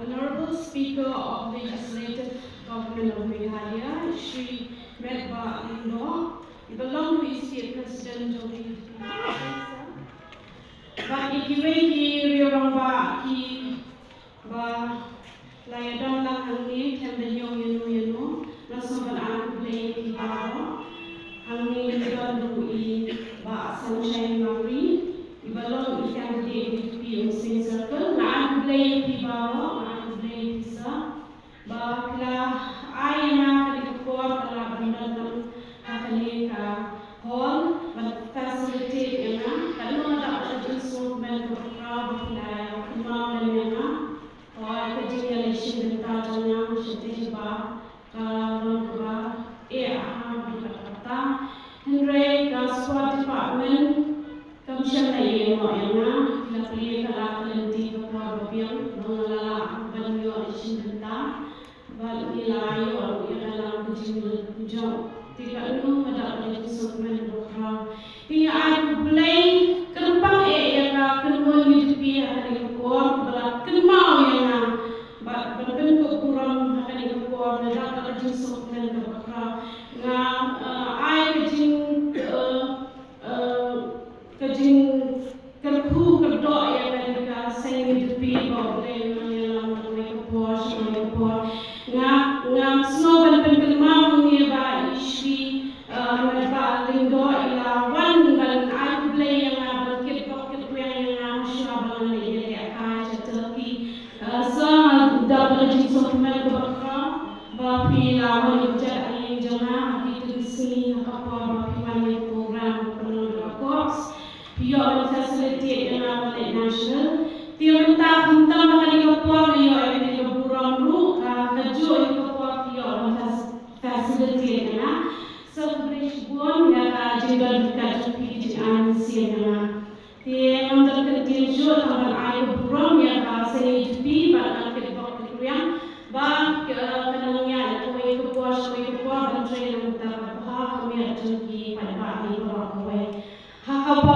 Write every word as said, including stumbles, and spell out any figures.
Honorable Speaker of Legislative Government of Meghalaya, Shri Metbah Lyngdoh, iba long ruh i State President jong ka U D P. Bad ïa kiwei ki riew rangbah kiba la ïadon lang hangne, khlem da ñiong ïano ïano, nga sngewbha ban ai khublei ïa phi baroh. Hangne ngi don ruh i Bah Sunshine Mawrie, iba long i candidate U D P Umsning Circle. Nga ai khublei ïa phi baroh, nga ai khublei ïa phi sir. Ba phi la ai ïa nga kane ka por ba la ban don lang ha kane ka hall ban facilitate ïa nga. Katno nga dap ka jingsngewkmen kaba khraw ba phi la ïa kynmaw lem ïa nga. Hooid, ka jingïaleit shim bynta jong nga shatei ba ka long kaba eh ha bad kata. Hynrei ka sport department kam shym la ïeh noh ïa nga. Ki la plie ka la ka lynti ka por ba biang, ba nga la lah ban ïoh ïa shim bynta. Bad ngi la ïoh ruh ïa ka la ka jingjop. Te katno nga dap ka jingsngewkmen ba khraw. Te nga ai khublei kyrpang eh ïa ka kynhun U D P ha kane ka por ba la kynmaw ïa nga. Bad ban pynkup burom ha kane ka por, nga dap ka jingsngewkmen kaba khraw. Nga, eh, ai ka jing, eh, eh, ka jingkyrkhu kyrdoh ïa kane ka seng U D P ba U Blei un nang ïalam na kawei ka por sha kawei ka por. Nga, nga sngew ban pynkynmaw hangne ba i Shri, eh, Metbah Lyngdoh i la wan ban ai khublei ïa nga, ban kitbok kitrwiang ïa nga, shuwa ba ngan leit ïalehkai sha Turkey. Eh, sir, nga dap ka jingsngewkmen kaba khraw ba phi la wan ïa ka jingïaid jong nga ha ki tynriew sngi ha ka por ba phi wan ïa ka program ba pynlong da ka Cox. Phi ïoh ban facilitate ïa nga ban leit national. Te mynta khamtam ha kane ka por nga ïoh ïa kane ka burom ruh, ka, kajuh ïa ka por phi ïoh ban fac-, facilitate ïa nga. Sir, khublei shibun ïa ka jingdon ryngkat jong phi, ka jingai mynsiem ïa nga. Te ngam don kyntien shuh tang ban ai ka burom ïa ka seng U D P bad ngan kitbok kitrwiang ba ka, ka nang ïaid na kawei ka por sha kawei ka por ban trei na ka bynta ka bha ka miat jong ki paidbah ngi baroh kawei. Ha kaba